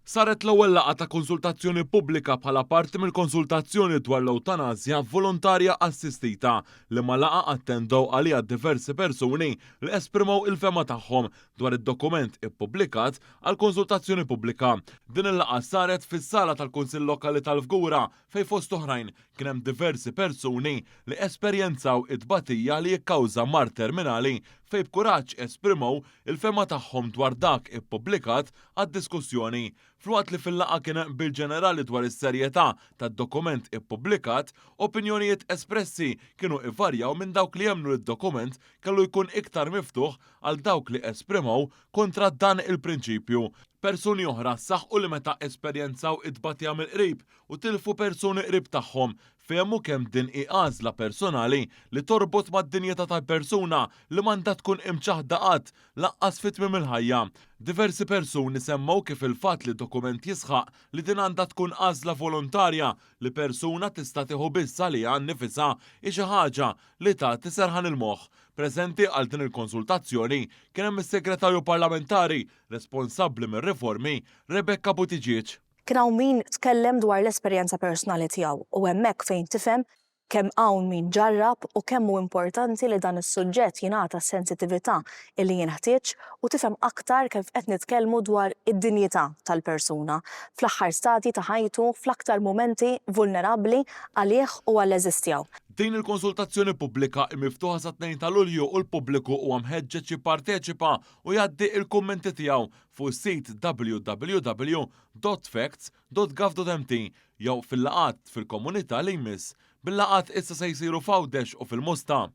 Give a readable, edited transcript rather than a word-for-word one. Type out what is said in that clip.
Saret l-ewwel laqgħa ta' konsultazzjoni pubblika bħala parti mill-konsultazzjoni dwar l-ewtanasja volontarja assistita, liema laqgħa attendew għaliha diversi persuni li esprimew il-fehma tagħhom dwar id-dokument ippubblikat għall-konsultazzjoni pubblika. Din il-laqgħa saret fis-sala tal-Kunsill Lokali tal-Fgura fejn fost oħrajn kien hemm diversi persuni li esperjenzaw it-tbatija li jikkawża mard terminali fejn b'kuraġġ esprimew il-fehma tagħhom dwar dak ippubblikat għad-diskussjoni. Filwaqt li fil-laqgħa kien hemm qbil ġenerali dwar is-serjetà tad-dokument ippubblikat, opinjonijiet espressi kienu ivarjaw minn dawk li jemmnu li d-dokument kellu jkun iktar miftuħ għal dawk li esprimew kontra dan il-prinċipju. Persuni oħra saħqu li meta esperjenzaw it-tbatija mill-qrib u tilfu persuni qrib tagħhom, fehmu kemm din hi għażla personali li torbot mad-dinjità tal-persuna li m'għandha tkun imċaħħda qatt, lanqas fi tmiem il-ħajja. Diversi persuni semmew kif il-fatt li dokument jisħaq li din għandha tkun għażla volontarja li persuna tista' tieħu biss għaliha nnifisha hi xi ħaġa li tagħti serħan il-moħħ. Preżenti għal din il-konsultazzjoni kien hemm is-Segretarju Parlamentari responsabbli mir-riformi Rebecca Buttigieg. Kien hawn min tkellem dwar l-esperjenza personali tiegħu u hemmhekk fejn tifhem kemm hawn min ġarrab u kemm hu importanti li dan is-suġġett jingħata s-sensitività illi jinħtieġ u tifhem aktar kif qed nitkellmu dwar id-dinjità tal-persuna fl-aħħar stadji ta' ħajtu fl-aktar mumenti vulnerabbli għalih u għall-għeżież tiegħu. Din il-konsultazzjoni pubblika hi miftuħa sat-2 ta' Lulju u l-pubbliku huwa mħeġġeġ jipparteċipa u jgħaddi l-kummenti tiegħu fuq is-sit www.facts.gov.mt jew fil-laqgħat fil-komunità li jmiss. Bil-laqgħat issa se jsiru f'Għawdex u fil-Mosta.